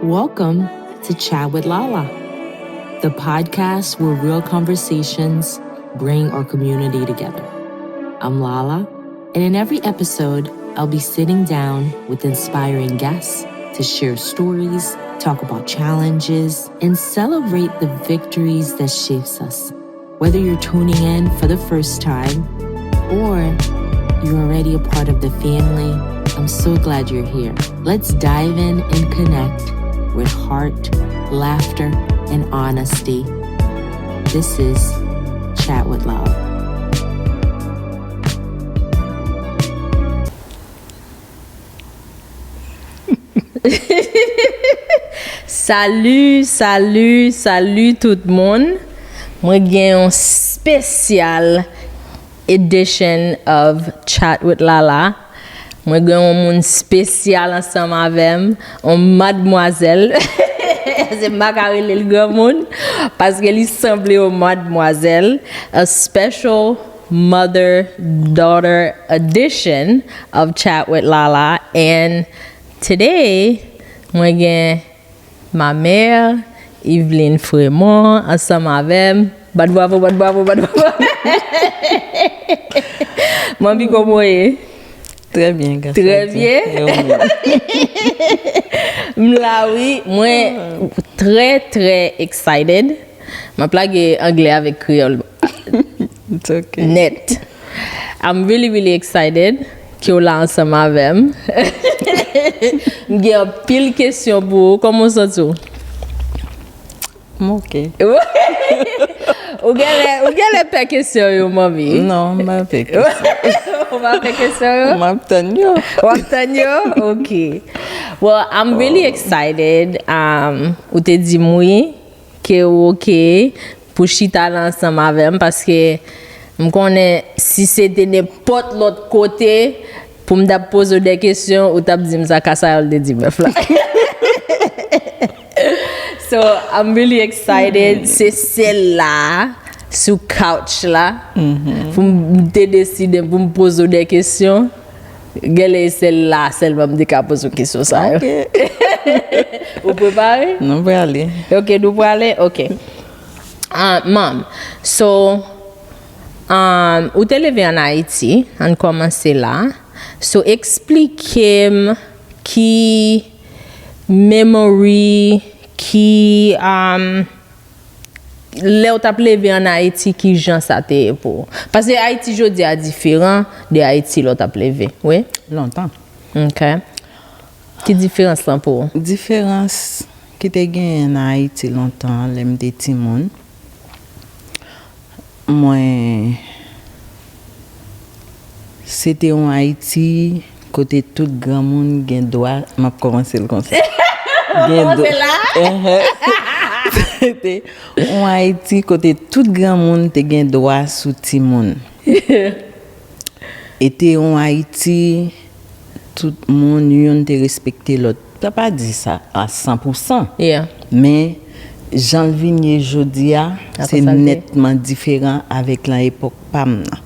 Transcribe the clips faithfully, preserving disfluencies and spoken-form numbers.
Welcome to Chat with Lala, the podcast where real conversations bring our community together. I'm Lala, and in every episode, I'll be sitting down with inspiring guests to share stories, talk about challenges, and celebrate the victories that shapes us. Whether you're tuning in for the first time or you're already a part of the family, I'm so glad you're here. Let's dive in and connect with heart, laughter, and honesty. This is Chat with Lala. Salut, salut, salut tout moun. Mwen gen yon special edition of Chat with Lala. Mwen gen yon moun spesyal ansanm avè m, yon madmwazèl. Se m pa ka rele l granmoun, paske li sanble yon madmwazèl. A special mother daughter edition of Chat with Lala. And today, mwen gen ma mère, Yveline Fremont, ansanm avè m. Bat bravo, bat bravo, bat bravo. Manmi, kòman w ye? Trè byen, gras a Dye. Trè byen. E ou menm? M la, wi. Mwen trè, trè excited. M ap lage anglè avèk kreyòl. It's okay. Nèt. I'm really, really excited ke w la ansanm avè m. M gen anpil kesyon pou ou. Kòman w santi w? M oke. Ou genlè, ou genlè pè kesyon yo, manmi. Non, m pa pè kesyon. Ou pa pè kesyon yo? M ap tann yo. W ap tann yo? Ok. Well, I'm really excited. Um, ou te di m wi, ke ou oke pou chita la ansanm avè m, paske m konnen si se te nenpòt lòt kote, pou m t ap poze w de kesyon, ou t ap di m sa Kasayòl te di bèf la. So, I'm really excited. Se sèl la, sou couch la, pou m te deside pou m poze w de kesyon. Genlè e sèl la sèlman m te ka poze w kesyon sa yo. Ok. Ou prepare? Nou prale. Ok, nou prale? Ok. Ah, Mom, so, um, ou te leve ann Ayiti, ann kòmanse la. So, eksplike m ki memory, ki, um, lè w t ap leve ann Ayiti, ki jan sa te ye pou ou? Paske Ayiti jodi a diferan de Ayiti lè w t ap leve, wi? Lontan. Ok. Ki diferans lan pou ou? Diferans ki te genyen nan Ayiti lontan, lè m te timoun, mwen, se te yon Ayiti kote tout granmoun gen dwa, m ap kòmanse l konsa. Gen dwa. Kòmanse la? Enhen. Se te yon Ayiti kote tout granmoun te gen dwa sou timoun. E te yon Ayiti, tout moun, youn te respekte lòt. Sa pa di sa a san pou san. Yeah. Men, jan l vin ye jodi a, se nètman diferan avèk nan epòk pa m nan.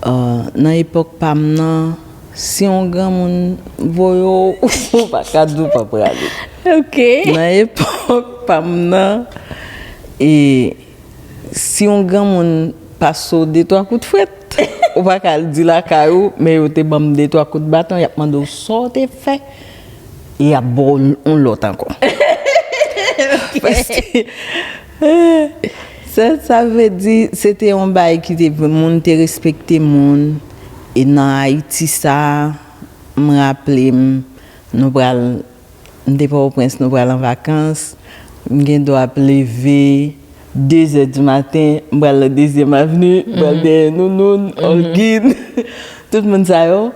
Euh, nan epòk pa m nan, si yon granmoun voye w, ou pa ka di w pa prale. Ok. Nan epòk pa m nan, e si yon granmoun pase w de twa kout frèt, ou pa ka al di lakay ou, men yo te ban m de twa kout baton, y ap mande w sa w te fè, e y ap ba w yon lòt ankò. Ok. Paske, sa, sa vle di, se te yon bagay ki te, moun te respekte moun, e nan Ayiti sa, m raple m, nou pral M te Pòtoprens, nou pral an vakans. M gen dwa ap leve de zè di maten, m pral nan Dezyèm Avni, m pral dèyè Nounoun, Olgin, tout moun sa yo.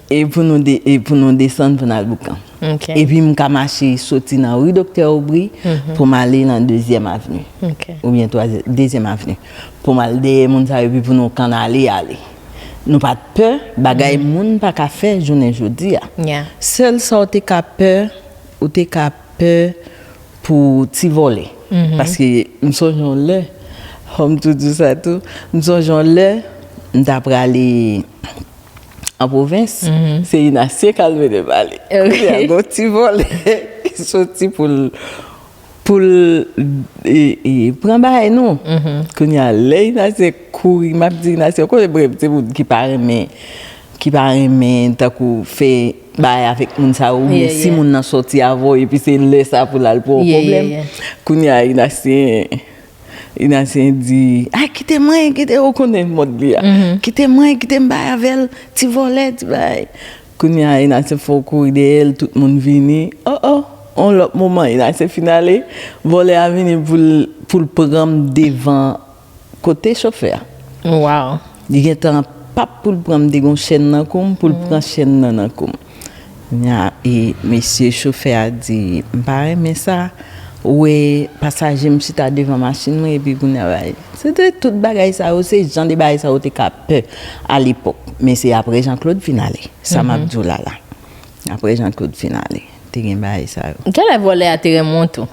E pou nou de-, e pou nou desann pou n al Boukan. Ok. Epi m ka mache soti nan ri Doktè Obri pou m ale nan Dezyèm Avni. Ok. Oubyen twazyè-, Dezyèm Avni. Pou m al dèyè moun sa yo, epi pou nou kannale ale. Nou pa t pè, bagay moun pa ka fè jounen jodi a. Yeah. Sèl sa w te ka pè, ou te ka pè pou ti vòlè. Paske m sonje yon lè, fò m tou di w sa tou, m sonje yon lè, m ta prale an pwovens, se Inasye k al mennen m ale. Ok. Kounye a, gon ti vòlè. soti pou l pou l e, e, pran bagay nou. Kounye a, lè Inasyen kouri, m ap di Inasyen, kote brèv, se moun ki pa renmen, ki pa renmen, tankou fè bagay avèk moun sa yo, oubyen si moun nan sòti avè w, epi se lè sa pou l al pran yon pwoblèm. Kounye a, Inasyen, Inasyen di, ay, kite mwen, kite, ou konnen mòd li a. Kite mwen, kite m bay avè l, ti vòlè, ti bagay. Kounye a, Inasyen fè w kouri dèyè l, tout moun vini. Oh, oh, on lòt moman, Inasyen fin ale, vòlè a vini pou l, pou l pran m devan kote chofè a. Wow. Li gentan p ap pou l pran m, te gon chèn nan kou m, pou l pran chèn nan nan kou m. Kounye a, e mesye chofè a di, m pa renmen sa. Ou wè pasaje m chita devan machin mwen, epi kounye a, bay. Se te tout bagay sa yo, se jan de bagay sa yo te ka pè alepòk. Men se apre Jean Claude fin ale. Sa m ap di w la la. Apre Jean Claude fin ale, te gen bagay sa yo. Kèlè vòlè a te renmen w tou?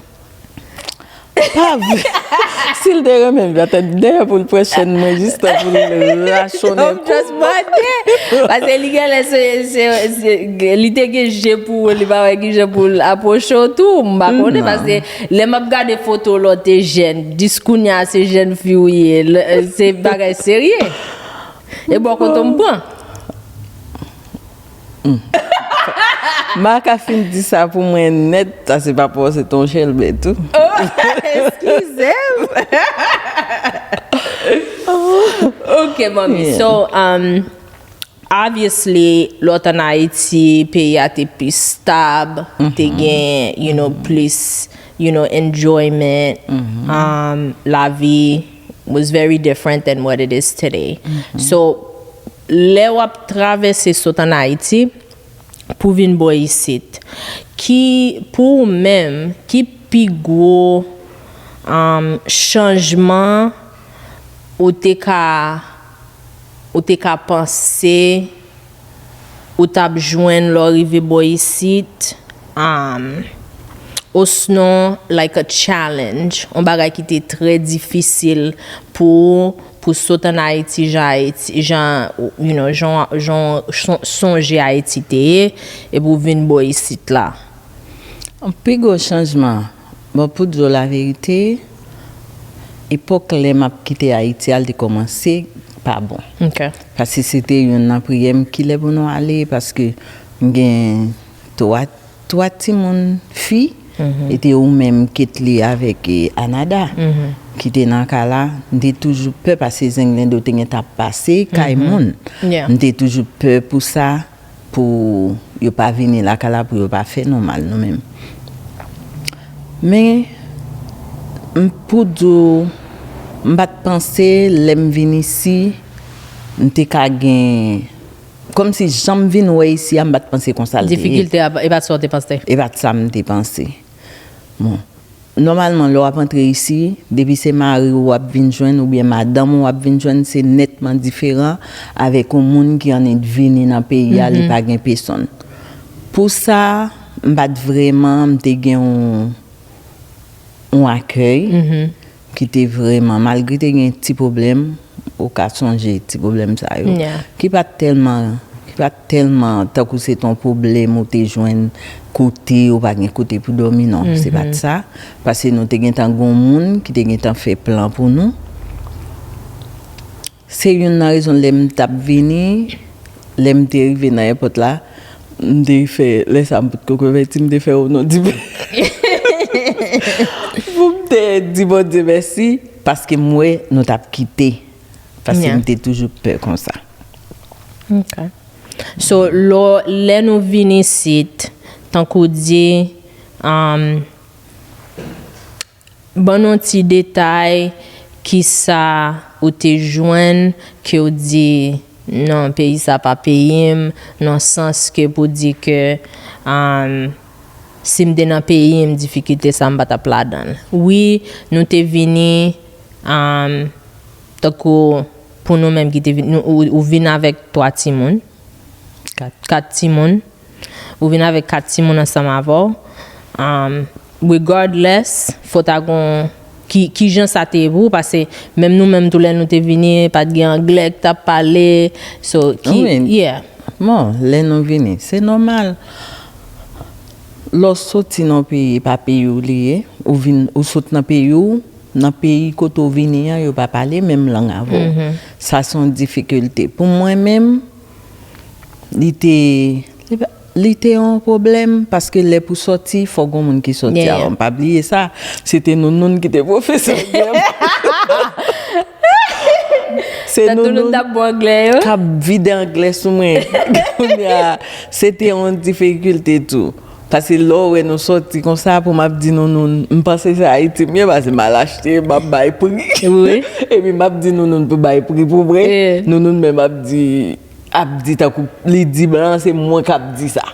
Pa vre. Si l te renmen m, li pa t ap dèyè pou l pran chèn mwen, jis tan pou l rachonnen kou m. Just mande. Paske li genlè se, se, se, li te gen je pou ou, li pa wè ki jan pou l apwoche w tou. M pa konnen, paske lè m ap gade foto w lè w te jèn, jis kounye a se jèn fi w ye, lè, se bagay serye. E bò kote w m pran? M pa ka fin di sa pou mwen nèt, sa se pa pou se ton chèlbè tou. Oh, eskize m. Ok, manmi. Yeah. So, um, obviously, lè w t ann Ayiti, peyi a te plis stab, te gen, you know, plis, you know, enjoyment, um, lavi was very different than what it is today. So, lè w ap travèse sot ann Ayiti pou vin bò isit, ki, pou ou menm, ki pi gwo, um, chanjman ou te ka, ou te ka panse ou t ap jwenn lè w rive bò isit, um, osnon, like, a challenge, yon bagay ki te trè difisil pou ou, pou sot ann Ayiti, jan Ayiti, jan, you know, jan, jan son- sonje Ayiti te ye, epi w vin bò isit la? Pi gwo chanjman, bon, pou di w laverite, epòk lè m ap kite Ayiti a, l te kòmanse pa bon. Ok. Paske se te youn nan priyè m, kilè pou nou ale, paske m gen twa, twa timoun fi, e te ou menm, Ketly avèk, e, Anada, ki te nan ka la. M te toujou pè, paske Zenglendo te gentan ap pase kay moun. Yeah. M te toujou pè pou sa, pou yo pa vini lakay la, pou yo pa fè nou mal, nou menm. Men, m, pou di w, m pa t panse, lè m vin isi, m te ka gen, kòmsi jan m vin wè isi a, m pa t panse konsa l te ye. Difikilte a, e pa t sa w te panse? E pa t sa m te panse. Bon. Nòmalman, lè w ap antre isi, depi se mari w w ap vin jwenn oubyen madanm w w ap vin jwenn, se nètman diferan avèk yon moun ki annik vini nan peyi a, li pa gen pesonn. Pou sa, m pa t vrèman, m te gen yon, yon akèy ki te vrèman, malgre te gen ti pwoblèm, ou ka sonje ti pwoblèm sa yo, ki pa t tèlman, ki pa t tèlman tankou se t on pwoblèm ou te jwenn kote, ou pa gen kote pou dòmi, non, se pa t sa. Paske nou te gentan gon moun ki te gentan fè plan pou nou. Se youn nan rezon lè m t ap vini, lè m te rive nan èpòt la, m te fè, lè sa m potko konvèti, m te fè o non di pou m te di Bondye mèsi, paske m wè nou t ap kite. Paske m te toujou pè konsa. Ok. So, lò, lè nou vin isit, tankou di, um, ban nou ti detay, kisa ou te jwenn ke w di, non, peyi sa pa peyi m, nan sans ke pou di ke, um, si m te nan peyi m, difikilte sa m pa t ap ladan l. Wi, nou te vini, um, tankou pou nou menm ki te vin, nou, ou, ou vin avèk twa timoun. Kat. Kat timoun. Ou vin avèk kat timoun ansanm avè w. Um, regardless, fò ta gon, ki, ki jan sa te ye pou ou, paske menm nou menm tou lè nou te vini, pa t gen anglè k t ap pale. So, ki, yeah. Bon, lè nou vini, se nòmal. lè w soti nan yon peyi, e pa peyi w li ye, ou vin, ou sot nan peyi w, nan peyi kote w vini an, yo pa pale menm lang avè w. Sa se yon difikilte. Pou mwen menm, li te, li pa, li te yon pwoblèm, paske lè pou sòti, fòk gon moun ki sòti avè w. Pa bliye sa, se te Nounoun ki te pwofesè anglè m. Se Nounoun k ap vide anglè sou mwen. Kounye a, se te yon difikilte tou. Paske lè w wè nou sòti konsa, pou m ap di Nounoun, m panse se Ayiti m ye, paske m al achte, m ap bay pri. Epi m ap di Nounoun pou bay pri pou mwen. Nounoun menm ap di, ap di tankou li di blan, se mwen k ap di sa.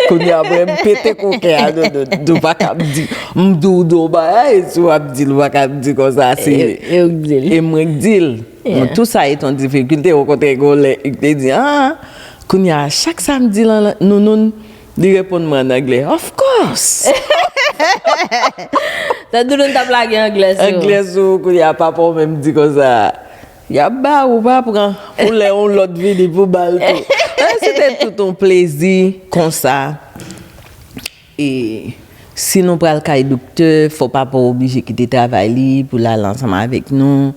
Kounye a, mwen, m pete koken a, Nounoun, di w pa ka ap di. M di w, di w bagay, si w ap di l, w pa ka ap di konsa, se, e mwen k di l. Bon, tout sa est une difficulté, okontrè, gen lè, li te di, ah, kounye a, chak sa m di lan, Nounoun, li reponn mwen an anglè, of course! Tan Nounoun t ap lage anglè sou ou. Anglè sou ou, kounye a, papa w menm di konsa, y ap ba ou, pa pran, pou lè yon lòt vini pou ba l tou. Eh, se te tout yon plezi konsa. E si nou pral kay doktè, fò papa w oblije kite travay li pou l al ansanm avèk nou.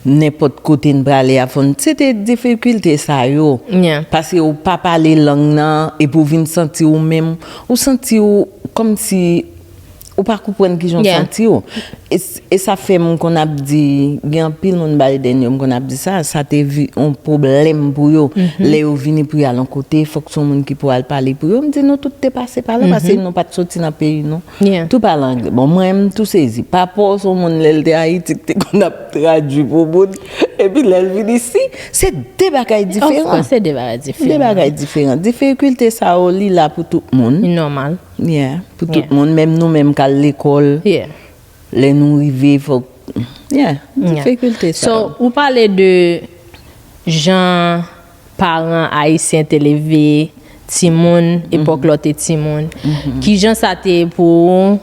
Nenpòt kote n prale a, fò n, se te difikilte sa yo. Paske ou pa pale lang nan, epi w vin santi w menm, ou santi w kòmsi ou pa konprann kijan w santi w. E, e sa fè m konn ap di, gen anpil moun Biden yo, m konn ap di sa, sa te vi-, yon pwoblèm pou yo. Lè yo vini pou y al yon kote, fòk se yon moun ki pou al pale pou yo. M di nou tout te pase pa la, paske nou pa t soti nan peyi nou. Tou pale anglè. Bon, mwen, m tou sezi. Papa w se yon moun, lè l te Ayiti, ki te konn ap tradui pou moun. Epi lè l vin isi, se de bagay diferan. Of course, se de bagay diferan. De bagay diferan. Difikilte sa yo, li la pou tout moun. Li nòmal. Yeah, pou tout moun, menm nou menm k al lekòl. Lè nou rive, fòk, yeah, difikilte sa. So, ou pale de jan paran ayisyen te leve timoun, epòk lè w te timoun. Kijan sa te ye pou ou,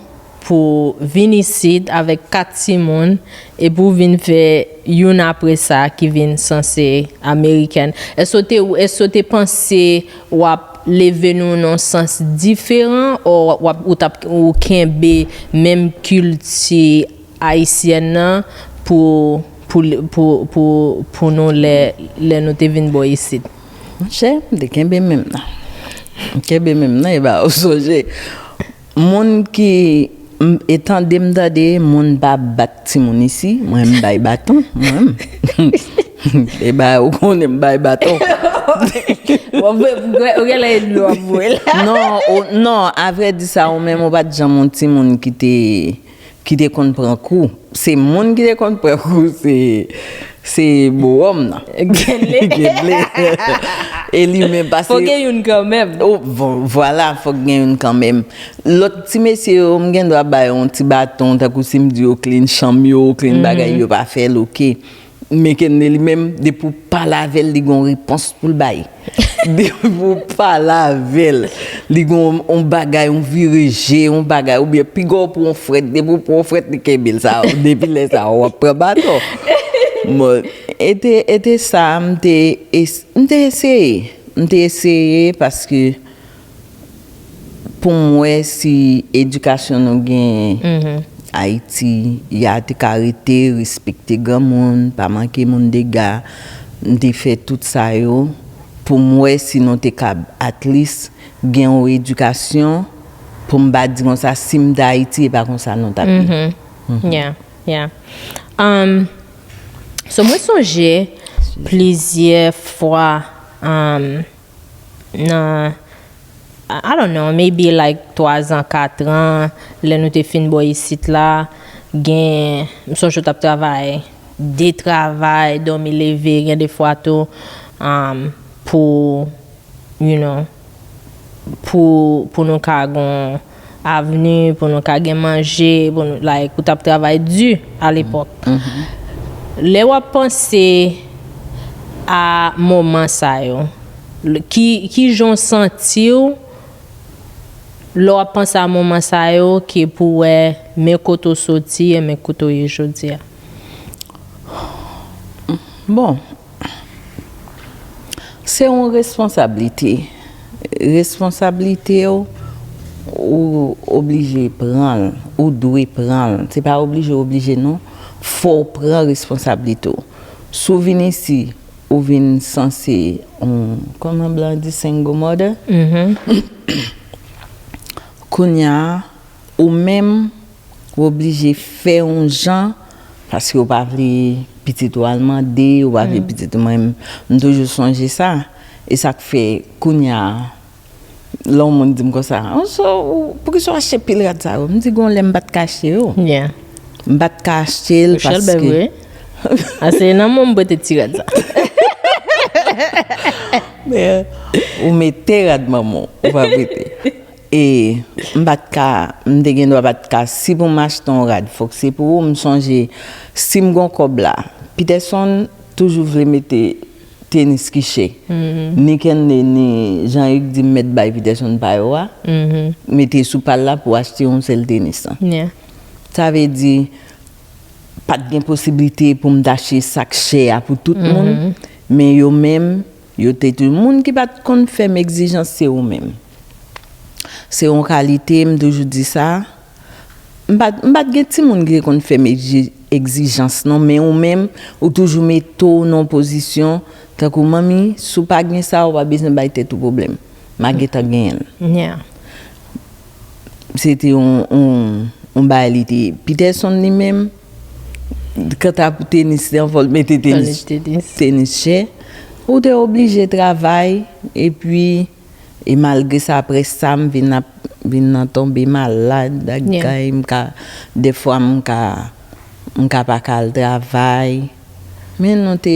pou vin isit avèk kat timoun, epi w vin fè youn apre sa ki vin sanse amerikèn? Èske w te, èske w te panse w ap leve nou nan yon sans diferan, ou w ap, ou t ap, ou kenbe menm kilti ayisyèn nan pou, pou, pou, pou, pou nou lè, lè nou te vin bò isit? Monchè, m te kenbe menm nan. M kenbe menm nan, e ba ou sonje. Moun ki, m, e tande m tande, moun pa bat timoun isi, mwen m bay baton, mwen menm. E ba ou konnen m bay baton. W ap voye, ou gen lè e dlo w ap voye la. Non, o, non, a vrè di sa, ou menm ou pa t janm yon timoun ki te, ki te konn pran kou. Se moun ki te konn pran kou, se, se bowòm nan. Genlè. Genlè. E li menm pase. Fòk gen youn kanmenm. O, vo-, vwala, fòk gen youn kanmenm. Lòt ti mesye yo, m gen dwa ba yo yon ti baton, tankou si m di yo clean chanm yo, clean bagay yo, pa fè l, oke. Men Kenley li menm, depi w pale avè l, li gen yon repons pou l bay. Depi w pale avè l, li gen yon, yon bagay, yon vire je, yon bagay, oubyen piga w pran yon frèt, depi w pran yon frèt, li kenbe l sa, depi lè sa, w ap pran baton. Bon, e te, e te sa, m te es-, m te eseye, m te eseye paske pou m wè si edikasyon nou genyen Ayiti, ya te ka rete, respekte granmoun, pa manke moun dega. M te fè tout sa yo pou m wè si nou te kab, at least, gen yon edikasyon pou m pa di konsa, si m te Ayiti, e pa konsa nou t ap ye. Yeah, yeah. Um, so, mwen sonje plizyè fwa, um, nan, I don't know, maybe like twa zan, kat an, lè nou te fin bò isit la, gen, m sonje w t ap travay, de travay, dòmi leve, gen de fwa tou, um, pou, you know, pou, pou nou ka gon avni, pou nou ka gen manje, pou nou, like, ou t ap travay di alepòk. Lè w ap panse a moman sa yo, l-, ki, ki jan w santi w lè w ap panse a moman sa yo, ke pou w wè men kote w soti e men kote w ye jodi a? Bon, se yon responsablite. Responsablite w, Ou oblije pran l, ou dwe pran l. Se pa oblije, oblije non. Fò w pran responsablite w. Si w vin isi, ou vin sanse, yon, kòman blan di, single mother. Kounye a, ou menm, ou oblije fè yon jan, paske ou pa vle pitit ou al mande, ou pa vle pitit ou, mwen, m toujou sonje sa. E sa k fè, kounye a, lè yon moun di m konsa, "Oh, so, ou, poukisa w achte pil rad sa yo?" M di, "Gon lè m pa t ka achte yo." M pa t ka achte l paske... Ase nan mwen m pote ti rad sa. Ou mete rad manman w, ou pa mete. E m pa t ka, m te gen dwa pa t ka, si pou m achte yon rad, fòk se pou ou. M sonje, si m gon kòb la, Peterson toujou vle mete tenis ki chè. Ni Kenley, ni Jean-Hugues di m mèt bay Peterson pa yo a. Mete sou pa l la pou achte yon sèl tenis lan. Sa vle di, pa t gen posiblite pou m t achte sa k chè a pou tout moun, men yo menm, yo te tou. Moun ki pa t konn fè m egzijans, se ou menm. Se yon kalite, m toujou di sa. M pa, m pa t gen timoun ki te konn fè m egzi-, egzijans non, men ou menm, ou toujou mete w nan yon pozisyon, tankou, "Manmi, si w pa gen sa, ou pa bezwen bay tèt ou pwoblèm. M a gentan genyen l." Se te yon, yon, yon bagay li te. Peterson li menm, kanta pou tenis, li anfò l mete tenis, tenis chè. Ou te oblije travay, epi, e malgre sa, apre sa, m vin ap, vin nan tonbe malad, ak gay, m ka, dèfwa, m ka, m ka pa ka al travay. Men nou te,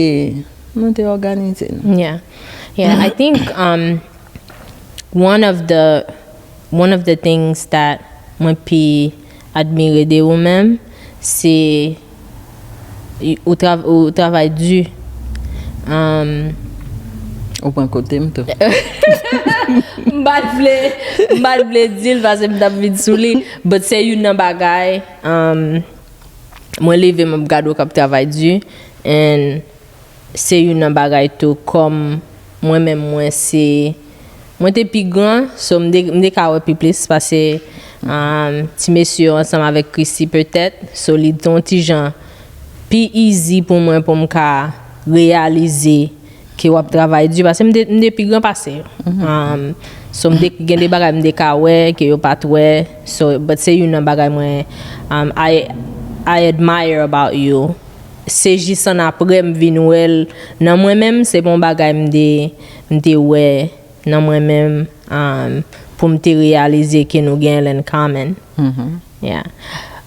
nou te òganize nou. Yeah. Yeah, I think um, one of the one of the things that mwen pi admire de ou menm, se ou, tra, ou travay di. Um, Ou pran kote m tou. M pa t vle, m pa t vle di l paske m t ap vin sou li, but se youn nan bagay, um, mwen leve m ap gade w k ap travay di, and se youn nan bagay tou, kòm mwen menm mwen se, mwen te pi gran, so m te, m te ka wè pi plis pase, um, ti mesye yo ansanm avèk Chrissy petèt, so li te yon ti jan pi easy pou mwen pou m ka reyalize ke w ap travay di, paske m te, m te pi gran pase yo. Um, so m te gen de bagay m te ka wè ke yo pa t wè, so, but se youn nan bagay mwen, um, I, I admire about you. Se jis annapre m vin wè l nan mwen menm, se pa yon bagay m te, m te wè nan mwen menm, um, pou m te reyalize ke nou gen l in common. Yeah.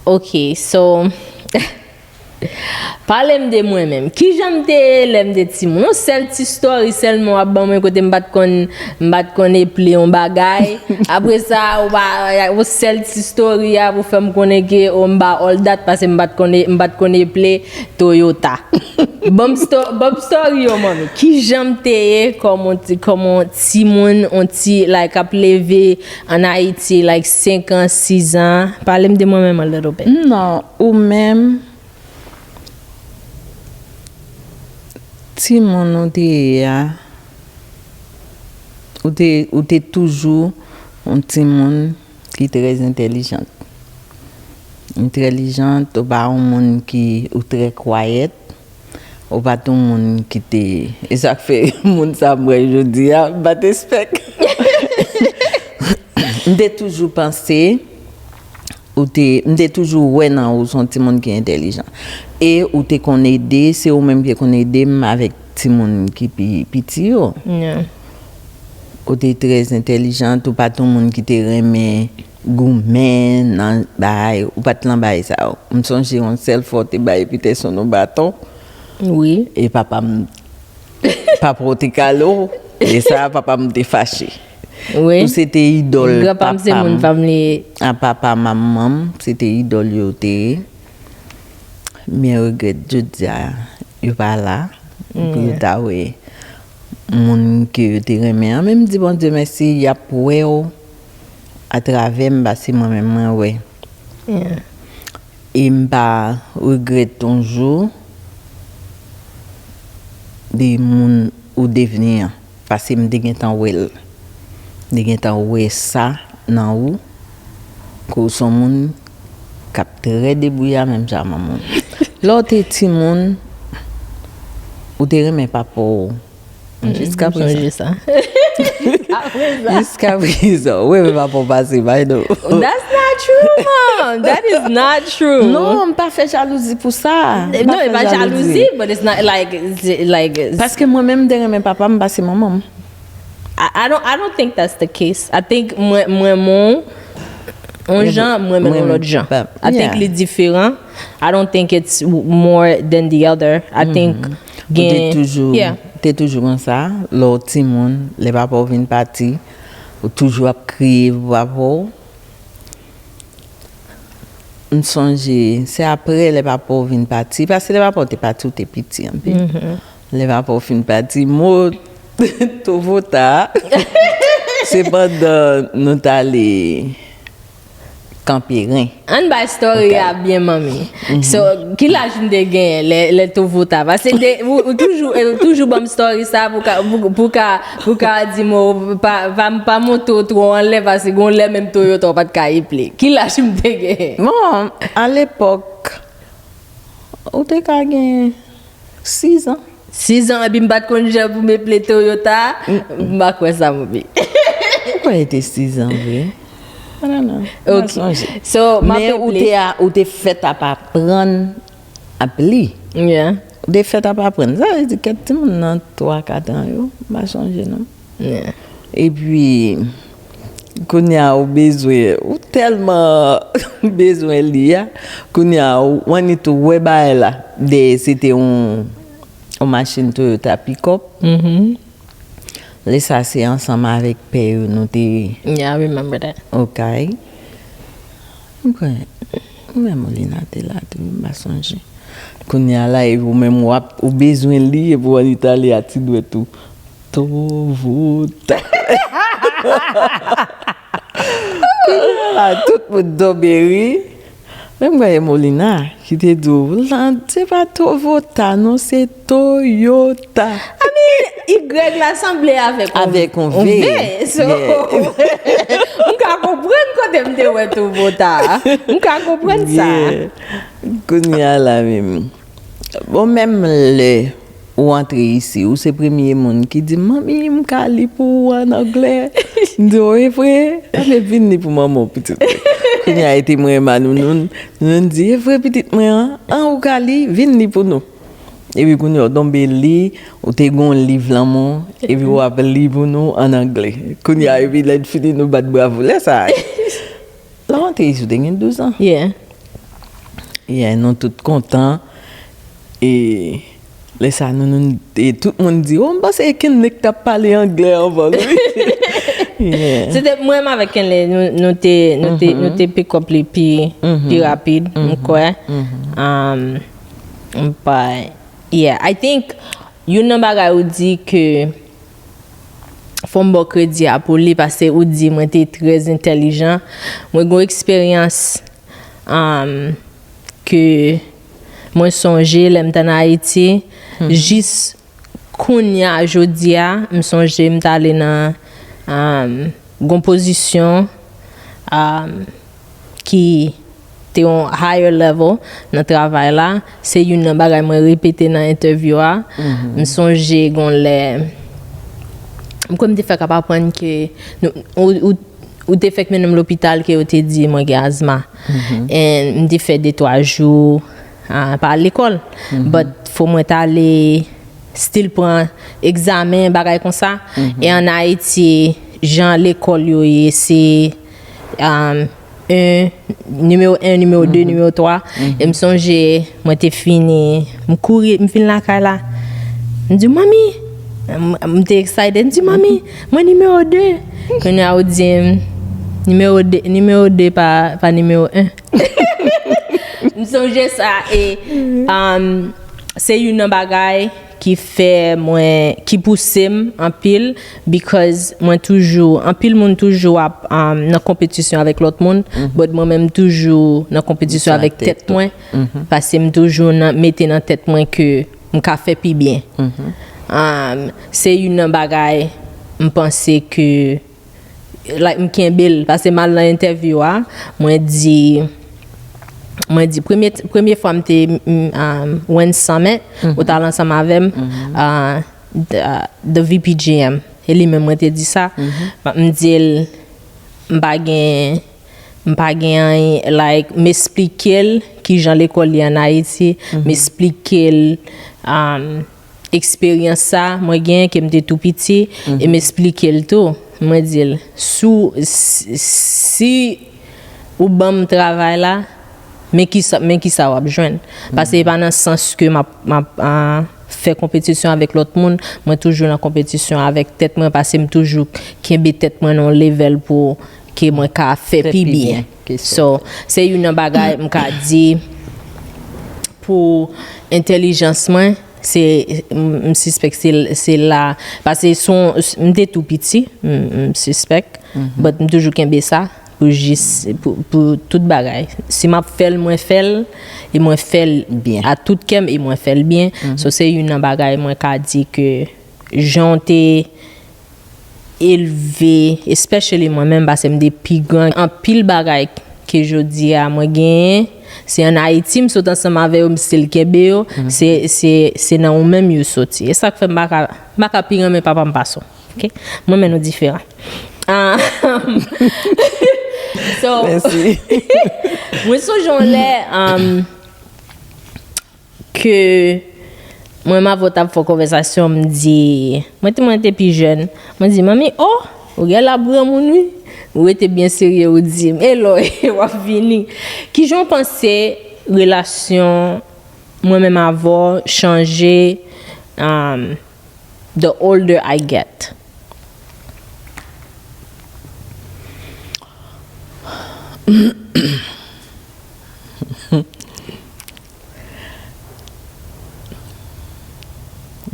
Ok, so, pale m de mwen menm. Kijan m te ye lè m te timoun? Yon sèl ti story sèlman w ap ban mwen kote m pa t konn, m pa t konn eple yon bagay. Apre sa, ou pa, yon sèl ti story a pou fè m konnen ke, oh, m pa all that, paske m pa t konn, m pa t konn eple Toyota. Ban m sto-, ban m story yo, manmi. Kijan m te ye kòm on ti, kòm on timoun, on ti, like, ap leve an Ayiti, like, senk an, sis an? Pale m de mwen menm a little bit. Non, ou menm, timoun ou te ye a, ou te, ou te toujou yon timoun ki trè entèlijant. Entèlijant, ou pa yon moun ki, ou trè kwayèt, ou pa t yon moun ki te, e sa k fè moun sa m wè jodi a, m pa t espèk. M te toujou panse, ou te, m te toujou wè nan ou se yon timoun ki entèlijan. E ou te konn ede, se ou menm ki te konn ede m avèk timoun ki pi piti yo. Ou te trè entèlijan, ou pa t yon moun ki te renmen goumen nan bagay, ou pa t lan bagay sa yo. M sonje yon sèl fwa w te bay Peterson yon baton. Wi. E papa m, papa w te kale w. E sa, papa m te fache. Wi. Ou se te idòl papa m. Granpa m se moun pa m li ye. A papa manman m, se te idòl yo te ye. Men regrèt jodi a, yo pa la. Pou yo ta wè moun ke yo te renmen an. Men m di Bondye mèsi, y ap wè w atravè m, paske mwen menm mwen wè. E m pa regrèt yon jou de moun ou devni an, paske m te gentan wè l. M te gentan wè sa nan ou. Ke w se yon moun k ap trè debouya menm jan manman w. Lè w te timoun, ou te renmen papa w. Jiska prezan. Jiska prezan. Ou renmen papa w pase, bay nou. That's not true, mom. That is not true. Non, m pa fè jalouzi pou sa. No, e pa jalouzi, but it's not like, like. Paske mwen menm, m te renmen papa m pase manman m. I, I don't, I don't think that's the case. I think mwen, mwen, mwen, yon jan, mwen, mwen, yon lòt jan. I think li diferan. I don't think it's more than the other. I think gen. Ou te toujou, yeah. Te toujou konsa, lè w timoun, lè papa w vin pati, ou toujou ap kriye pou papa w. M sonje, se apre lè papa w vin pati, paske lè papa w te pati, ou te piti anpil. Lè papa w fin pati, mo tovota, se pandan nou t ale Kanperen. Ann bay story a byen, manmi. So, ki laj m te genyen lè, lè tovota? Paske ou, ou toujou, ou toujou ban m story sa pou ka, pou, pou ka, pou ka di m, oh, pa, pa, pa monte w twò anlè, paske gon lè menm Toyota w pa t ka eple. Ki laj m te genyen? Bon, alepòk, ou te ka gen sizan. Sizan, epi m pa t konn jan pou m eple Toyota, m pa kwè sa, manmi. M kwè li te sizan vre. I don't know. M pa sonje. So, m ap Men ou eple. Te a, ou te fèt ap aprann ap li. Yeah. Ou te fèt ap aprann. Sa vle di kèk timoun nan twa, kat an yo, m pa sonje non. Yeah. Epi, kounye a ou bezwen, ou tèlman bezwen li a, kounye a ou annik tou wè bagay la. Dèyè se te yon, yon machin Toyota pikòp. Mhm. Lè sa se ansanm avèk pè yo nou te Yeah, I remember that. Okay. M kwè, mwen Molina te la tou, m pa sonje. Kounye a la, epi ou menm w ap, ou bezwen li, epi w annik ale a ti dwèt ou. Tovota. Kounye a la, tout moun tonbe ri. Menm mwen e Molina ki te di w, lan, se pa Tovota non, se Toyota. I mean, Y la sanble avèk yon Avèk yon yon V. V, so, Yeah. m ka konprann kote m te wè Tovota. M ka konprann sa. Yeah. Kounye a la menm. Bon, menm lè ou antre isi, ou se premye moun ki di, "Manmi, m ka li pou ou an anglè." M di, "O, e vre?" Anben, vin li pou manman w, pitit mwen. Kounye a, e te mwen e manman nou, nou, nou di, "E vre, pitit mwen an? An, ou ka li? Vin li pou nou." Epi kounye a, ou tonbe li, ou te gon liv lan men w, epi w ap li pou nou an anglè. Kounye a, epi lè n fini, nou bat bravo. Lè sa a, lè w antre isi, ou te gen douz an. Yeah. Yeah, nou tout kontan. E lè sa, nou, nou, e tout moun di, "O, m panse e Kenley k t ap pale anglè anvan l, wi." Yeah. Se te mwen menm avèk Kenley, nou, nou te, nou te, nou te pick up li pi, pi rapid, m kwè. Um, m pa, yeah, I think, youn nan bagay ou di ke fò m ba w kredi a pou li, paske ou di mwen te trè entèlijan. Mwen gon eksperyans, um, ke mwen sonje lè m t ann Ayiti, jis kounye a, jodi a, m sonje m t ale nan, um, gon pozisyon, um, ki te yon higher level nan travay la. Se youn nan bagay mwen repete nan entèvyou a. M sonje gon lè, m kwè m te fèk ap aprann ke nou, ou, ou, ou te fèk mennen m lopital ke yo te di mwen gen azma. And m te fè de twa jou, ah, pa al lekòl. But fò mwen t ale still pran egzamen, bagay konsa. E ann Ayiti, jan lekòl yo ye, se, um, en, nimewo en, nimewo de, nimewo twa. E m sonje, mwen te fini, m kouri, m vin lakay la. M di, "Manmi," m, m te excited, m di, "Manmi, mwen nimewo de." Kounye a, ou di m, "Nimewo de, nimewo de pa, pa nimewo en." M sonje sa, e, um, se youn nan bagay ki fè mwen, ki pouse m anpil, because mwen toujou, anpil moun toujou ap, um, nan konpetisyon avèk lòt moun, but mwen menm toujou nan konpetisyon avèk tèt mwen, paske m toujou nan, mete nan tèt mwen ke m ka fè pi byen. Um, se youn nan bagay m panse ke like, m kenbe l, paske m al nan entèvyou a, mwen di, mwen di, premye, premye fwa m te, m, um, Women's Summit, ou t al ansanm avè m, uh, the, the V P G M. E li menm mwen te di sa, m di l, m pa gen, m pa gen anyen, like, m esplike l kijan lekòl ye ann Ayiti, m esplike l, um, eksperyans sa mwen genyen ke m te tou piti, e m esplike l tou. Mwen di l, si w, si, si ou ban m travay la, men kisa, men kisa w ap jwenn. Paske e pa nan sans ke m ap, m ap, ah, fè konpetisyon avèk lòt moun, mwen toujou nan konpetisyon avèk tèt mwen, paske m toujou kenbe tèt mwen nan yon level pou ke mwen ka fè pi byen. So, se youn nan bagay m ka di pou entèlijans mwen, se, m, m sispèk se, se la, paske son, m te tou piti, m, m sispèk, but m toujou kenbe sa pou jis, pou, pou tout bagay. Si m ap fè l, mwen fè l, e mwen fè l a tout kè m, e mwen fè l byen. So, se youn nan bagay mwen ka di ke jan w te elve, especially mwen menm, paske m te pi gran. Anpil bagay ke jodi a mwen genyen, se ann Ayiti m sot ansanm avè yo, m still kenbe yo, se, se, se nan ou menm yo soti. E sa k fè m pa ka, m pa ka pi renmen papa m pase w. Ok? Mwen men nou diferan. Ah, so, mwen sonje yon lè, um, ke mwen m avè w t ap fè konvèsasyon, m di, mwen te, mwen te pi jèn, mwen di, "Manmi, oh, ou gen lè ap granmoun, wi." Ou rete byen serye, ou di m, "E lò, w ap vini." Kijan w panse relasyon mwen menm avè w chanje, um, the older I get?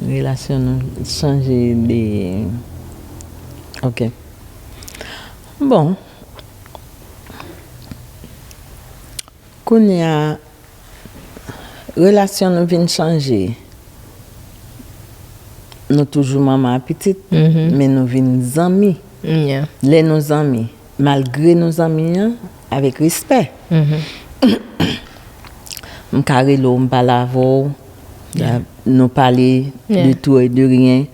Relasyon nou chanje de, ok. Bon. Kounye a, relasyon nou vin chanje. Nou toujou manman a pitit, men nou vin zanmi. Lè nou zanmi, malgre nou zanmi an, avèk respè. M ka rele w, m pale avè w, nou pale de tout et de rien.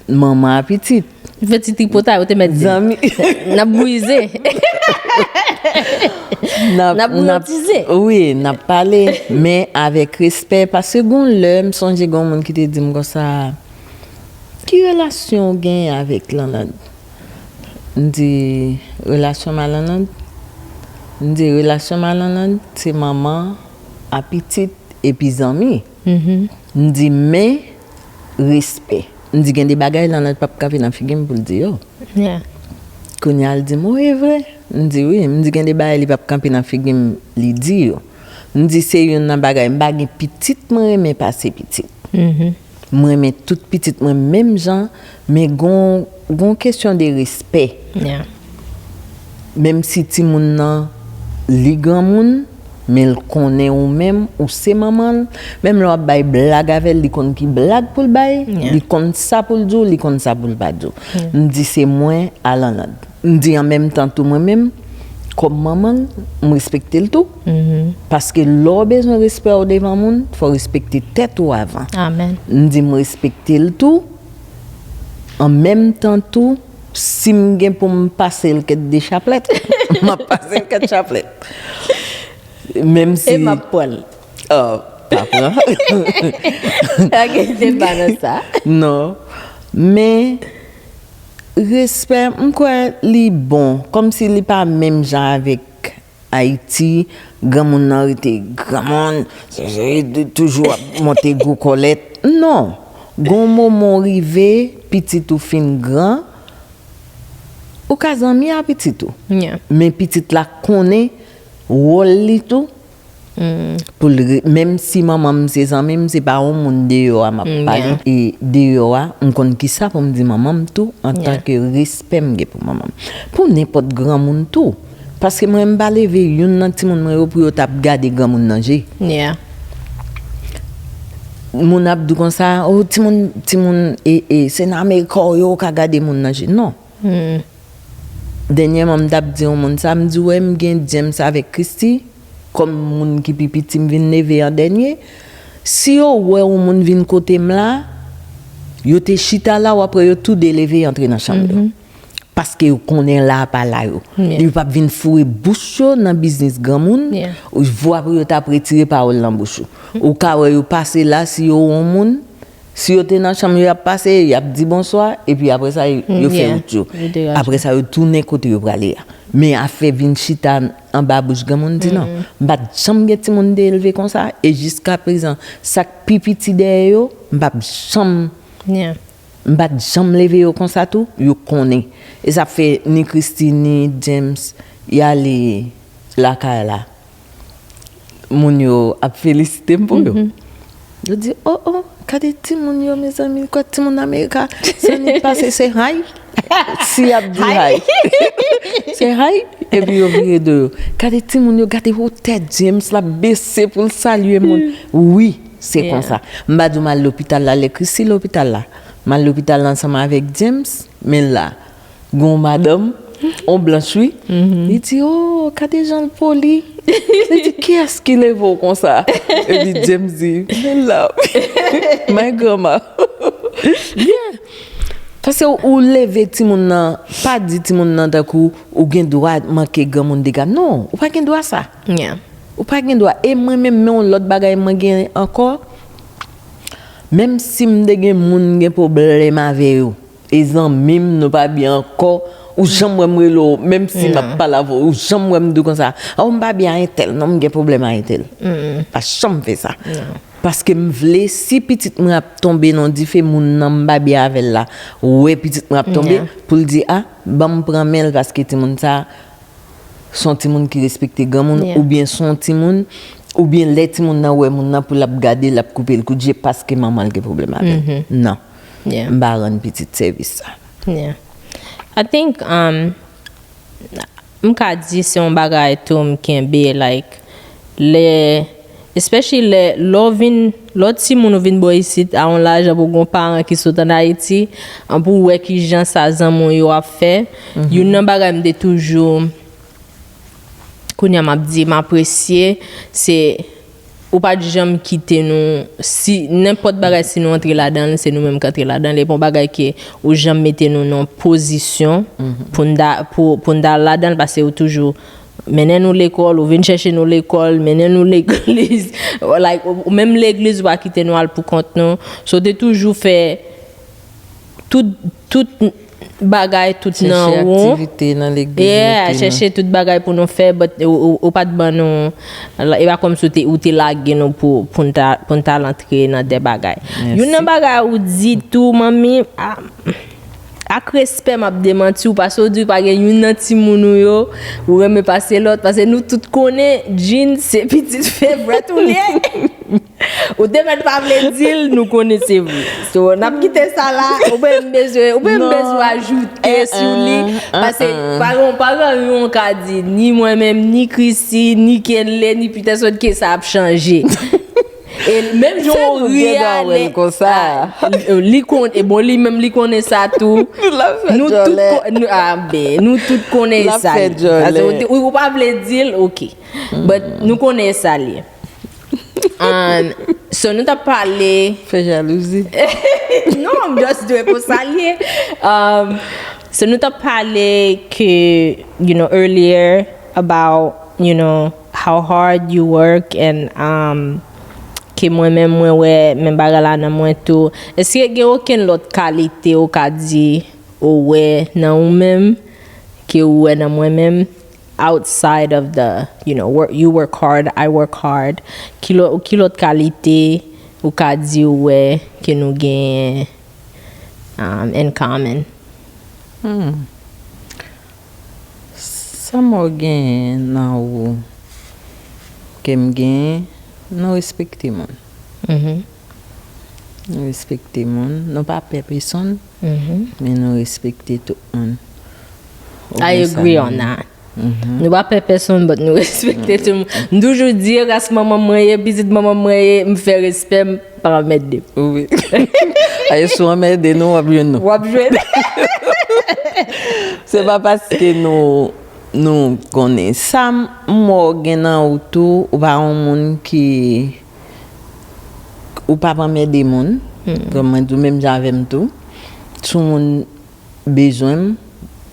Manman a pitit. Fè ti tripotay, ou te mèt di. Zanmi. N ap brize. N ap, n ap, n ap briyotize. Wi, n ap pale, men avèk respè, paske gon lè, m sonje gon moun ki te di m konsa, "Ki relasyon w genyen avèk Lanland?" M di, "Relasyon m a Lanland?" M di, "Relasyon m a Lanland, se manman a pitit epi zanmi." M di, "Men, respè." M di, "Gen de bagay Lanland p ap kanpe nan figi m pou l di yo." Kounye a, l di m, "O, e vre?" M di, "Wi." M di, "Gen de bagay li p ap kanpe nan figi m, li di yo." M di, "Se youn nan bagay, m pa gen pitit mwen renmen pase pitit. M renmen tout pitit mwen menm jan, men gon, gon kesyon de respè." Menm si timoun nan, li granmoun, men l konnen ou menm, ou se manman l, menm lè w ap bay blag avè l, li konn ki blag pou l bay, li konn sa pou l di w, li konn sa pou l pa di w. M di se mwen a Lanland. M di an menm tan tou mwen menm, kòm manman l, m respekte l tou. Paske lè w bezwen respè w devan moun, fò w respekte tèt ou avan. M di m respekte l tou. An menm tan tou, si m gen pou m pase l kèk de chaplèt, m ap pase l kèk chaplèt. Menm si. E m ap pran l. Oh, pa pran. Pa gen deba nan sa. Non. Men, respè, m kwè li bon. Kòmsi li pa menm jan avèk Ayiti, granmoun nan rete granmoun, se, se, toujou ap monte gwo kòlèt. Non. Gon moman w rive, pitit ou fin gran, ou ka zanmi a pitit ou. Men pitit la konnen wòl li tou. Pou l re-, menm si manman m se zanmi m, se pa yon moun deyò a m ap pale. E deyò a, m konn kisa pou m di manman m tou, antanke respè m gen pou manman m. Pou nenpòt granmoun tou. Paske mwen, m pa leve youn nan timoun mwen yo pou yo t ap gade granmoun nan je. Moun ap di konsa, "O, timoun, timoun, e, e, se nan Amerika w ye, w ka gade moun nan je." Non. Dènyèman, m t ap di yon moun sa, m di, "Wè, m gen James avèk Christy, kòm moun ki pi piti, m vin leve an dènye. Si yo wè yon moun vin kote m la, yo te chita la, w ap wè yo toude leve antre nan chanm yo." Paske yo konnen la a pa la yo. Yo p ap vin foure bouch yo nan biznis granmoun, vwa pou yo t ap retire pawòl nan bouch ou. Ou ka wè yo pase la, si yo wè yon moun, si yo te nan chanm yo, y ap pase, y ap di bonswa, epi apre sa, yo fè wout yo. Apre sa, yo tounen kote yo prale a. Men afè vin chita anba bouch granmoun, di non. M pa t janm gen timoun de elve konsa, e jiskaprezan, sa k pi piti dèyè yo, m p ap janm, m pa t janm leve yo konsa tou, yo konnen. E sa fè ni Christy, ni James, y ale lakay la. Moun yo ap felisite m pou yo. Yo di, "Oh, oh, gade timoun yo, mezanmi, kwa timoun Amerika, sa nèk pase, se hay." Si y ap di hay. Se hay, epi yo vire do yo. "Gade timoun yo, gade wotè James la bese pou l salye moun." Wi, se konsa. M pa di w m al lopital la, lè Christy lopital la. M al lopital la ansanm avèk James, men la, gon madanm, on blanch wi. Li di, "Oh, gade jan l poli." Li di, "Kiyès ki leve w konsa?" Epi James di, "Men la, my grandma." Yeah. Paske ou leve timoun nan, pa di timoun nan tankou ou gen dwa manke granmoun dega. Non, ou pa gen dwa sa. Ou pa gen dwa. E mwen menm, men yon lòt bagay mwen gen ankò. Menm si m te gen moun m gen pwoblèm avè yo, e zanmi m, nou pa byen ankò, ou janm wè m rele w, menm si m ap pale avè w, ou janm wè m di w konsa, "Oh, m pa byen a entèl, non, m gen pwoblèm a entèl." Pa janm fè sa. Paske m vle, si pitit mwen ap tonbe nan dife, moun nan m pa byen avè l la, wè pitit mwen ap tonbe, pou l di, "A, ban m pran men l, paske timoun sa, se yon timoun ki respekte granmoun, oubyen se yon timoun, oubyen lè timoun nan wè moun nan, pou l ap gade, l ap koupe l kout je, paske manman l gen pwoblèm avè l." Non. M pa rann pitit sèvis sa. I think, um, m ka di se yon bagay tou m kenbe, like, lè, especially lè, lè w vin, lè w timoun ou vin bò isit, a yon laj, pou gon paran ki sot ann Ayiti, pou w wè kijan sa zanmi w yo ap fè. Youn nan bagay m te toujou, kounye a m ap di, m apresye, se ou pa t janm kite nou, si, nenpòt bagay, si nou antre ladan l, se nou menm k antre ladan l. E pa yon bagay ke ou janm mete nou nan pozisyon pou n ta, pou, pou n ta ladan l, paske ou toujou mennen nou lekòl, ou vin chèche nou lekòl, mennen nou legliz. Like, ou, ou menm legliz, ou pa kite nou al pou kont nou. So, ou te toujou fè tout, tout bagay, tout nan ou. Chèche aktivite nan legliz. Yeah, chèche tout bagay pou nou fè, but ou, ou, ou pa t ban nou, e pa kòmsi ou te, ou te lage nou pou, pou n ta, pou n ta al antre nan de bagay. Youn nan bagay ou di tou, manmi, a, ak respè, m ap demanti w, paske w di w pa gen youn nan timoun ou yo ou renmen pase lòt, paske nou tout konnen Jean se pitit fevrèt ou li ye. Ou te mèt pa vle di l, nou konnen se vre. So, n ap kite sa la, oubyen m bezwen, oubyen m bezwen ajoute sou li, paske, pa gen, pa gen anyen w ka di, ni mwen menm, ni Chrissy, ni Kenley, ni Peterson, ke sa ap chanje. E menm jan w ri a, li konn, e bon, li menm li konnen sa tou. Nou tout, nou, a, ben, nou tout konnen sa. Ou pa vle di l, ok. But nou konnen sa li ye. Um, so nou t ap pale. Fè jalouzi. Non, m just dwe pou sa li ye. Um, so nou t ap pale ke, you know, earlier about, you know, how hard you work and, um, ke mwen menm mwen wè men bagay la nan mwen tou. Èske gen okenn lòt kalite ou ka di ou wè nan ou menm ke ou wè nan mwen menm? Outside of the, you know, work, you work hard, I work hard. Ki lòt, ki lòt kalite ou ka di ou wè ke nou genyen, um, in common? Hmm. Sa m wè w genyen nan ou ke m genyen, nou respekte moun. Nou respekte moun. Nou pa pè pesonn, men nou respekte tout moun. I agree on that. Nou pa pè pèsonn, but nou respekte tout moun. M toujou di, ras manman mwen ye, pitit manman mwen ye, m fè respè m, pa anmède m. Wi. Aye, si w anmède nou, w ap jwenn nou. W ap jwenn. Se pa paske nou, nou konnen. Sa m wè w gen nan ou tou, ou pa yon moun ki, ou p ap anmède moun. Kòm mwen di w, menm jan avè m tou. Si yon moun bezwen m,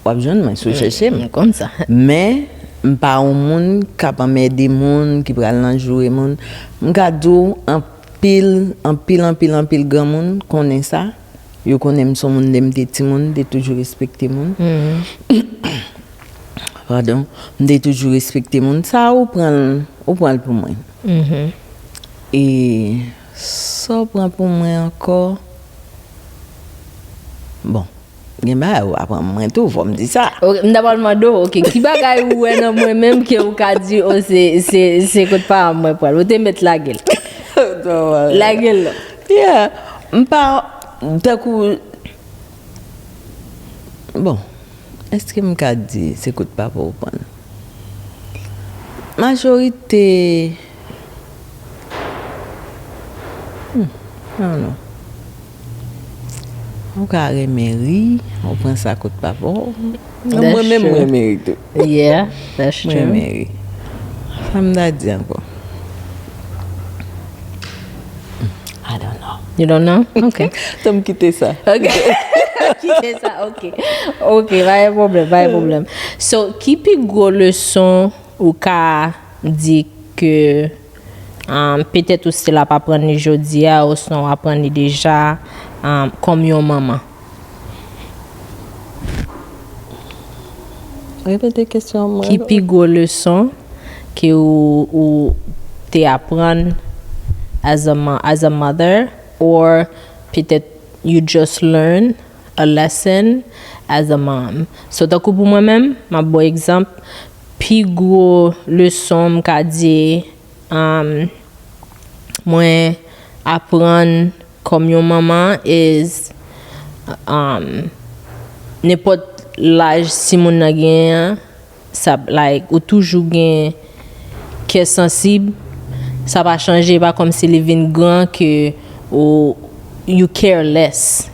w ap jwenn mwen si w chèche m. M konn sa. Men, m pa yon moun k ap anmède moun, ki pral nan joure moun. M ka di w, anpil, anpil, anpil, anpil granmoun konnen sa. Yo konnen m se yon moun, lè m te timoun, m te toujou respekte moun. Padon. M te toujou respekte moun. Sa, ou pran l, ou pran l pou mwen. E sa w pran pou mwen ankò? Bon, gen bagay ou aprann mwen tou, fò m di sa. Ok, m ta pral mande w, ok, ki bagay ou wè nan mwen menm ke ou ka di, o, se, se, se kot paran mwen pral? Ou te mèt lage l. Lage l non. Yeah. M pa, tankou, bon, èske m ka di se kot papa w pran l? Majorite, hmm, I don't know. Ou ka renmen ri, ou pran sa kot papa w. Mwen menm, mwen renmen ri tou. Yeah, that's true. Mwen renmen ri. Sa m ta di ankò? I don't know. You don't know? Ok. Tan m kite sa. Ok. Kite sa, ok. Ok, pa gen pwoblèm, pa gen pwoblèm. So, ki pi gwo leson ou ka di ke um, petèt ou still ap aprann li jodi a, osnon w aprann li deja, um, kòm yon manman? Repete kesyon an mwen. Ki pi gwo leson ke ou, ou te aprann as a, mo- as a mother, or petèt you just learn a lesson as a mom? So, tankou pou mwen menm, m ap ba w egzanp, pi gwo leson m ka di, um, mwen aprann kòm yon manman is, um, nenpòt laj timoun nan genyen an, sa, like, ou toujou gen kè sansib, sa pa chanje, pa kòmsi li vin gran ke ou, you care less.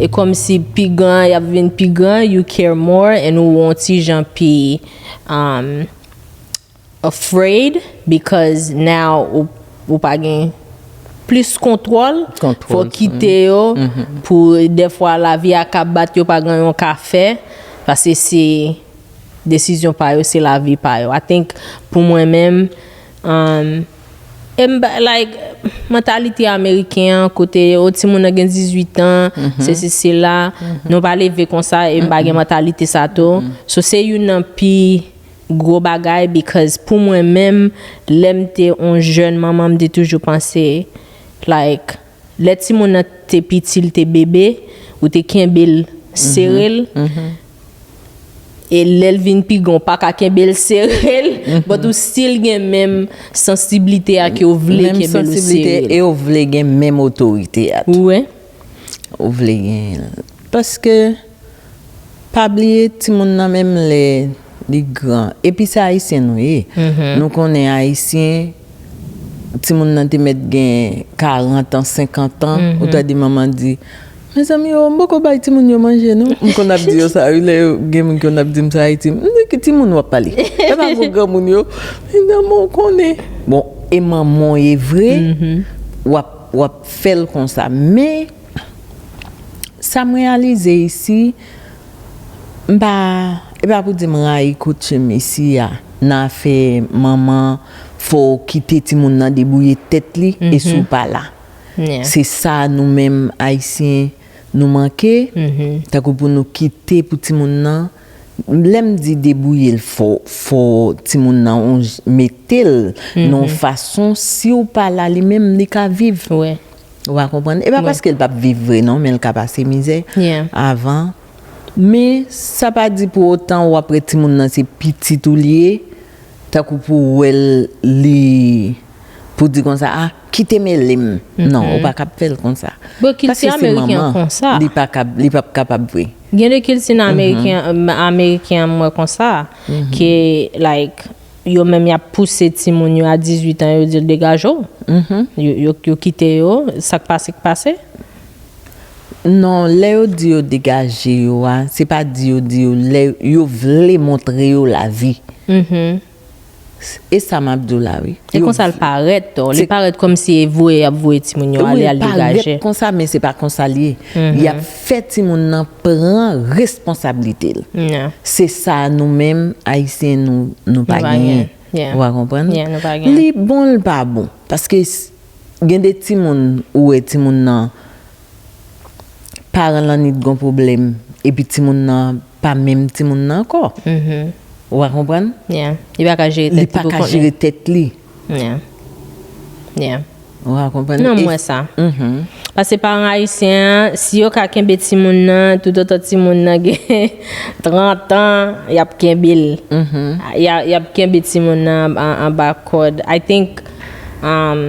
E kòmsi pi gran, y ap vin pi gran, you care more, and ou yon ti jan pi, um, afraid because now ou, ou pa gen plis kontwòl. Fò kite yo pou dèfwa lavi a ka bat yo, pa gen yon ka fè, paske se desizyon pa yo, se lavi pa yo. I think pou mwen menm, um, e m ba- like, mantalite ameriken an, kote o timoun nan gen dizuit an, se si se la, nou pa leve konsa, e m pa gen mantalite sa tou. So se youn nan pi gwo bagay, because pou mwen menm, lè m te yon jèn manman, m te toujou panse, like, lè timoun nan te piti, l te bebe, ou te kenbe l sere l. E lè l vin pi gran, ou pa ka kenbe l sere l, but ou still gen menm sansiblite a ke ou vle kenbe l sere l. E ou vle gen menm otorite a tou. Ou wè? Ou vle gen l. Paske, pa bliye, timoun nan menm lè li gran. Epi se Ayisyen nou ye. Nou konnen Ayisyen, timoun nan te mèt gen karant an, senkant an, ou ta di manman di, mezanmi, o, m poko bay timoun yo manje, non. M konn ap di yo sa, wi, lè yo, gen moun ki konn ap di m sa Ayiti. M di, ki timoun w ap pale? E pa gwo granmoun yo. Li di, men w konnen. Bon, e manman w ye vre, w ap, w ap fè l konsa. Men, sa m reyalize isi, m pa, e pa pou di m rayi koutim isi a, nan afè manman, fò w kite timoun nan debouye tèt li, e si w pa la. Se sa nou menm Ayisyen, nou manke, tankou pou nou kite pou timoun nan, lè m di debouye l, fò, fò timoun nan, on j- mete l nan yon fason, si w pa la, li menm, li ka viv. Ou pa konprann? E pa paske l p ap viv vre, non, men l ka pase mizè avan. Men, sa pa di pou otan w ap ret timoun nan se pitit ou li ye, tankou pou w wè l, li, pou di konsa, a, kite mele m. Non, ou pa kab fè l konsa. Paske se manman, li pa kab, li p ap kapab vre. Gen de kilti nan Ameriken, Ameriken an, mwen konsa, ke, like, yo menm y ap pouse timoun yo a dizuit an, yo di l degaje w. Yo, yo, yo kite yo, sa k pase, k pase. Non, lè yo di yo degaje yo a, se pa di yo di yo, lè yo vle montre yo lavi. E sa m ap di w la, wi. E konsa l parèt, to. Li parèt kòmsi e voye y ap voye timoun yo ale, al degaje. Wi, l parèt konsa, men se pa konsa l ye. Y ap fè timoun nan pran responsablite l. Se sa nou menm, Ayisyen, nou, nou pa genyen. Ou pa konprann? Li bon, l pa bon. Paske gen de timoun, ou wè timoun nan, paran l annik gon pwoblèm, epi timoun nan pa menm timoun nan ankò. Ou pa konprann? Li pa ka jere tèt li pou kont li. Ou pa konprann? Non, m wè sa. Paske paran ayisyen an, si yo ka kenbe timoun nan, toutotan timoun nan gen trant an, y ap kenbe l. Y a- y ap kenbe timoun nan an- anba kòd. I think, um,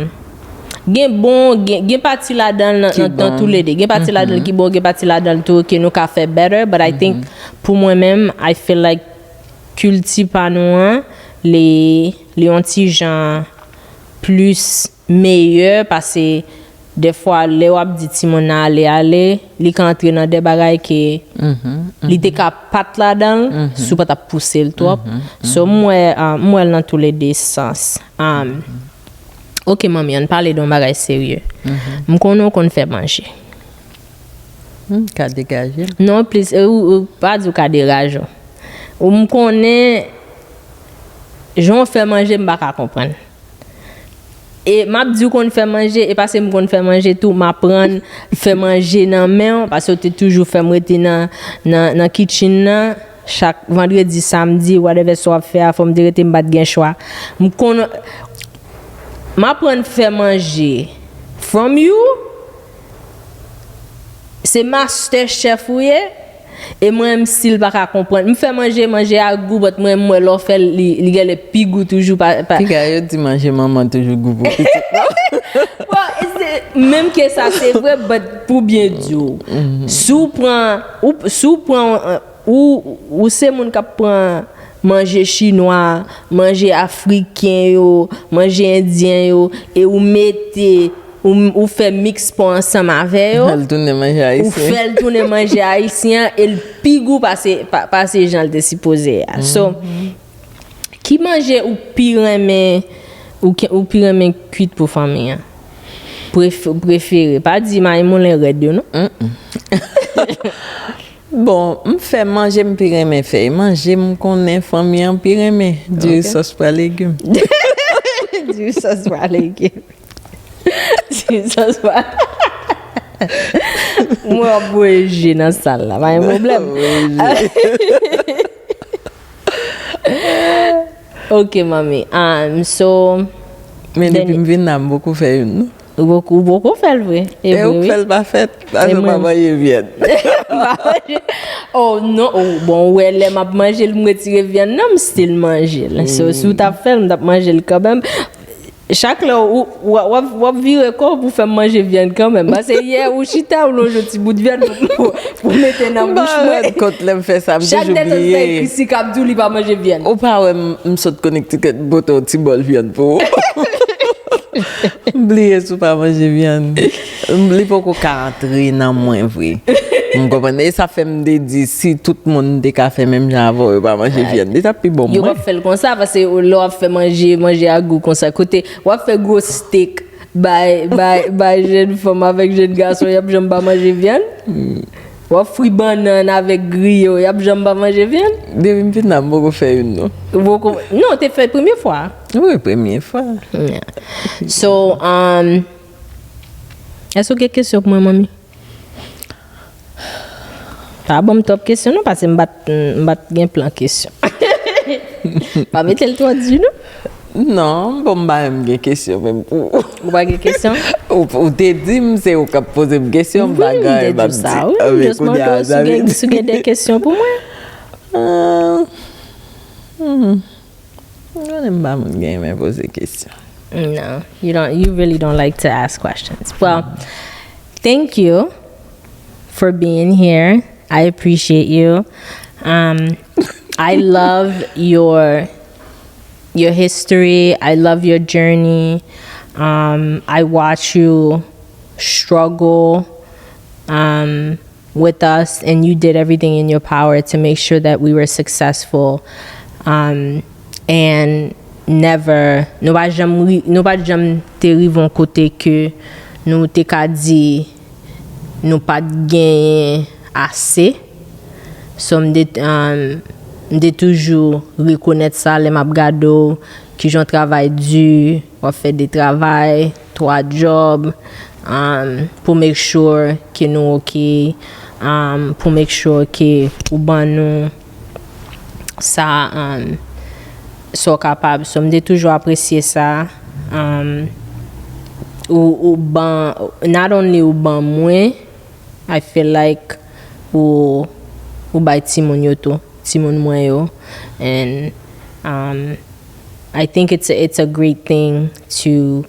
gen bon, gen, gen pati ladan l nan, nan, nan toulede. Gen pati ladan l ki bon, gen pati ladan l tou ke nou ka fè better, but I think, pou mwen menm, I feel like kilti pa nou an, li, li yon ti jan plis meyè, paske dèfwa, lè w ap di timoun nan ale, ale, li ka antre nan de bagay ke li te ka pa t ladan l, si w pa t ap pouse l twòp. So, m wè, ah, m wè l nan toulede sans. Um, ok, manmi, ann pale de yon bagay serye. M konnen w konn fè manje. Hmm, ka degaje m. Non, plis, ou, ou pa di w ka degaje w. Ou m konnen jan w fè manje, m pa ka konprann. E m ap di w konn fè manje, e paske m konn fè manje tou, m aprann fè manje nan men w, paske w te toujou fè m rete nan, nan, nan kitchen nan, chak vandredi, samdi, whatever sa w ap fè a, fò m te rete, m pa t gen chwa. M konn, m aprann fè manje from you, se master chef ou ye, e mwen m still pa ka konprann. M fè manje, manje a gou, but mwen m wè lè w fè l, li, li genlè pi gou toujou pa, pa. Piga yo di manje manman toujou gou pou pitit non. Bon, e se, menm ke sa se vre, but pou byen di w, si w pran, ou, si w pran, ou, ou se moun k ap pran manje chinwa, manje afriken yo, manje endyen yo, e ou mete, ou, ou fè miks pa w ansanm avè yo, ou fè l tounen manje ayisyen, e l pi gou pase, pa- pase jan l te sipoze ye a. So, ki manje ou pi renmen, ou, ke- ou pi renmen kwit pou fanmi an? Pref- prefere. Pa di mayi moulen rèd yo, non. Bon, m fè manje m pi renmen fè. E manje m konnen fanmi an pi renmen. Diri sòs pwa legim. Diri sòs pwa legim. Diri sòs pwa. Mwen ap voye je nan sal la. Pa gen pwoblèm. Ok, manmi. Um, so, men depi m vin la, m poko fè youn, non. Ou poko, ou poko fè l vre. E vre, wi. E ou k fè l pa fèt, paske w pa manje vyann. Oh non, oh, bon, ou wè lè m ap manje l, m retire vyann nan, m still manje l. So, si w t ap fè l, m t ap manje l kanmenm. Chak lè w, w, w ap, w ap vire kò w pou fè m manje vyann kanmenm. Paske yè, ou chita, ou lonje yon ti bout vyann pou, pou, pou mete nan bouch mwen. M pa rèd kont lè m fè sa, m toujou bliye. Chak de tan m fè Chrissy k ap di w li pa manje vyann. Ou pa wè m, m sot Connecticut, m pote yon ti bòl vyann pou ou. M bliye si w pa manje vyann. Li poko ka antre nan mwen vre. M konprann. E sa fè m te di, si tout moun te ka fè menm jan avè w, yo pa manje vyann, li t ap pi bon pou mwen. Yo p ap fè l konsa, paske lè w ap fè manje, manje a gou konsa. Kote w ap fè gwo steak, bay, bay, bay jèn fanm avèk jèn gason, y ap janm pa manje vyann? W ap fri bannann avèk griyo, y ap janm pa manje vyann? Depi m vin la, m poko fè youn, non. Ou poko, non, ou te fè premye fwa. Wi, premye fwa. So, um, èske w gen kesyon pou mwen, manmi? Pa ban m twòp kesyon, non, paske m pa t, m pa t gen plan kesyon. Pa mete l twò di, non. Non, bon, m pa menm gen kesyon menm pou ou. Ou pa gen kesyon? Ou, ou te di m se ou k ap poze m kesyon, m pa gen anyen m ap di. Wi, m te di w sa, wi. M just mande w si w gen, si w gen de kesyon pou mwen. Ah, hmm. M konnen m pa moun k gen renmen poze kesyon. No, you don't, you really don't like to ask questions. Well, thank you for being here. I appreciate you. Um, I love your your history. I love your journey. Um, I watch you struggle um, with us, and you did everything in your power to make sure that we were successful. Um, and never, nou pa janm, ri- nou pa janm te rive yon kote ke nou te ka di nou pa t genyen ase. So, m te, um, m te toujou rekonèt sa lè m ap gade w, kijan w travay di, w ap fè de travay, twa djòb, um, pou make sure ke nou oke, um, pou make sure ke ou ban nou sa, um, sa w kapab. So, m te toujou apresye sa. Um, ou, ou ban, not only ou ban mwen, I feel like ou, ou bay timoun yo tou, timoun mwen yo. And um, I think it's a, it's a great thing to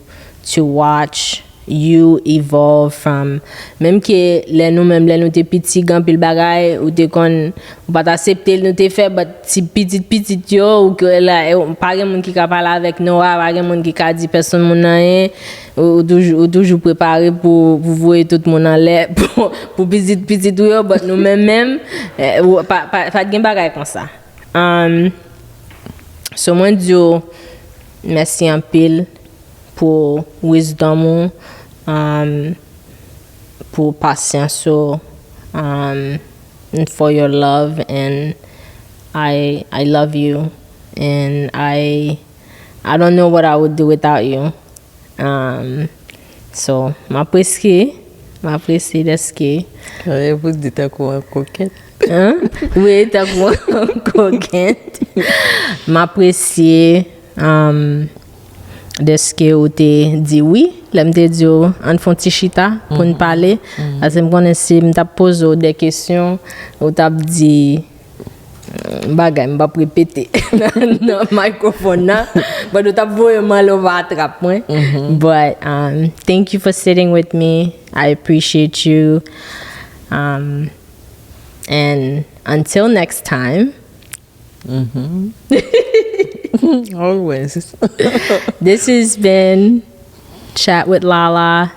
to watch you evolve from, menm ke lè nou menm lè nou te piti, gen anpil bagay ou te konn ou pa t aksepte l, nou te fè, but ti pitit pitit yo ou ke la, e, pa gen moun ki ka pale avèk Noah, pa gen moun ki ka di pèsonn moun anyen. Ou, ou toujou, ou toujou prepare pou, pou voye tout moun anlè pou, pou pitit pitit ou yo, but nou menm menm, eh, ou, pa, pa, pa t gen bagay konsa. Um, so mwen di w mèsi anpil pou wisdom ou, um, pou pasyans ou, um, and for your love, and I, I love you, and I, I don't know what I would do without you. Um, so, m apresye, m apresye dèske Kare pou di tankou an kokèt. Hein? Wi, tankou an kokèt. M apresye, um, dèske ou te di wi. Lè m te di w, ann fè yon ti chita pou n pale. Paske m konnen si m t ap poze w de kesyon, ou t ap di bagay m p ap repete nan, nan mikrofon nan. But ou t ap voye m anlè, ou pa atrap mwen. But um, thank you for sitting with me. I appreciate you. Um, and until next time, Always. This has been Chat with Lala.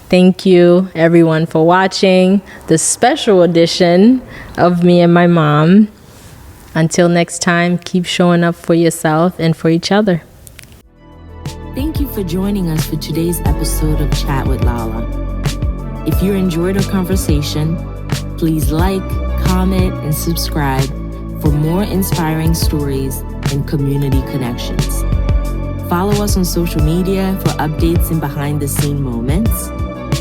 Thank you, everyone, for watching the special edition of Me and My Mom. Until next time, keep showing up for yourself and for each other. Thank you for joining us for today's episode of Chat with Lala. If you enjoyed our conversation, please like, comment, and subscribe for more inspiring stories and community connections. Follow us on social media for updates and behind the scene moments.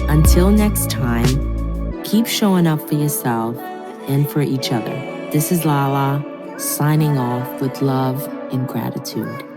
Until next time, keep showing up for yourself and for each other. This is Lala, signing off with love and gratitude.